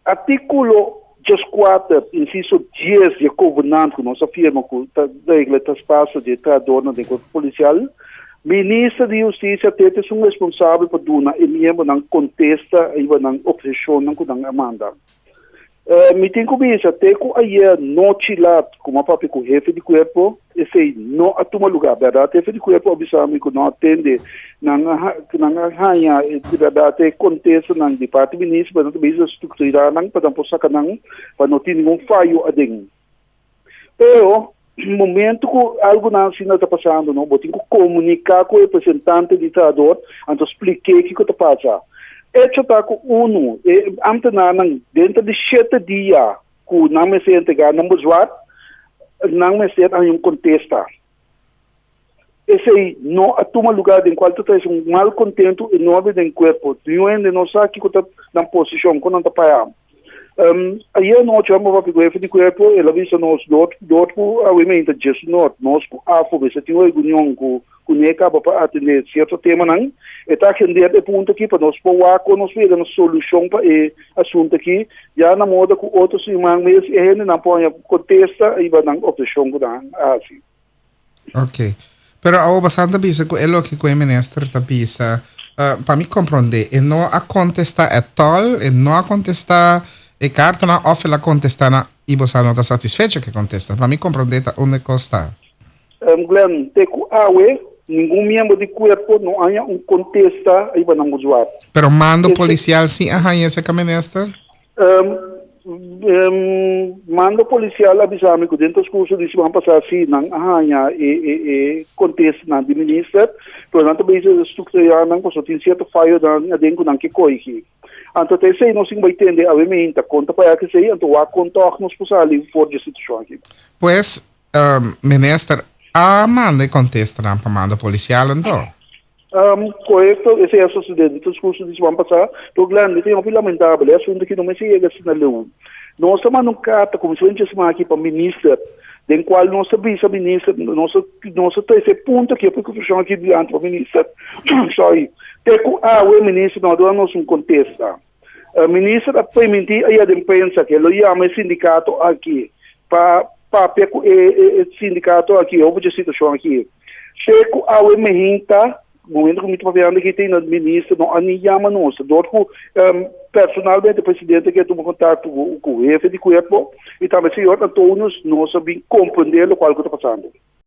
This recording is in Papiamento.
Artíkulo 14, insiso 10 di e Kovenant ku nos a firma ku ta regla e traspaso di e trahadornan den kuerpo polisial, Minister di Hustisia te ta esun responsabel pa duna e miembronan kontesta riba nan opheshonnan ku nan a manda. Mi tin ku bisa te ku ayer nochi lat ku mi a papia ku hefe di kuerpo, esei no a tuma lugá. Bèrdat hefe di kuerpo a bisa mi ku no a tende nan a nan a haña di bèrdat e kontestanan di parti minister, pero nan ta bisa strukturá nan pa nan por saka nan pa no tin ningun fayo aden. Pero momento ku algu nan asina ta pasando no, bo tin ku komuniká ku e representante di trahador anto splik'é kiko ta pasa. Echo ta ku unu, e ambtenarnan denter di shete dia ku nan mester entregá nan bezwaar, nan mester haña un kontesta. Esei no a tuma lugá den kual ta trese un malkontentu enorme den kuerpo. Niun hende no sa kiko ta nan posishon, kon nan ta paya. Ayer anochi amo papia ku hefe di kuerpo, el a bisa nos dor dor ku awe meinta djesnort nos ku afo mester tin un reunion ku kuné kaba pa atendé sierto temanan. E ta agend'é e punto aki pa nos por wak kon nos por yega na solushon pa e asuntu aki, ya na moda ku otro siman mes e hendenan por haña kontesta riba nan opheshon ku nan a hasi. Ok. Pero awo bosan ta bisa ku e loke ku e minister ta bisa, uh, pa mi komprondé, e no a kontestá at all, e no a kontestá e kartanan òf el a kontestá nan i bosan no ta satisfecho ku e kontesta. Pa mi komprondé ta unda e kos ta. Glenn, te ku awe ningun miembro di kuerpo no a haña un kontesta riba nan bezwaar. Pero mando polisial sí a haña esei ka minister? Mando polisial a bisa mi ku den transkurso di siman pasá sí nan a haña e e e kontestanan di minister, pero nan ta bezig strukturá nan pasobra tin sierto fayonan aden ku nan ke koigi. Anto ta esei nos tin bai tende awe meinta kon ta paya ku esei, anto wak kon tòg nos por sali for di e situashon aki. Pues, minister a manda e kontestanan pa mando polisial anto? Korekto, esei a sosodé den transkurso di siman pasá. Pero Glenn, mi ta hopi lamentabel, e asuntu aki no mester yega asina leu. Nos a manda un karta kuminsamentu dje siman aki pa minister, den kual nos a bisa minister, nos a nos a trese e punto aki, e preokupashon aki dilanti pa minister, sorry, te ku awe minister no a duna nos un kontesta. Minister a primintí aya den prensa ke lo yama e sindikato aki pa papia ku e sindikato aki over dje situashon aki. Te ku awe mehinta, momento ku mi ta papiando aki te minister no a ni yama nos. Dor ku personalmente presidente ke tuma kontakto ku hefe di kuerpo i tambe señor Antonius nos a bin komprende lokual ku ta pasando.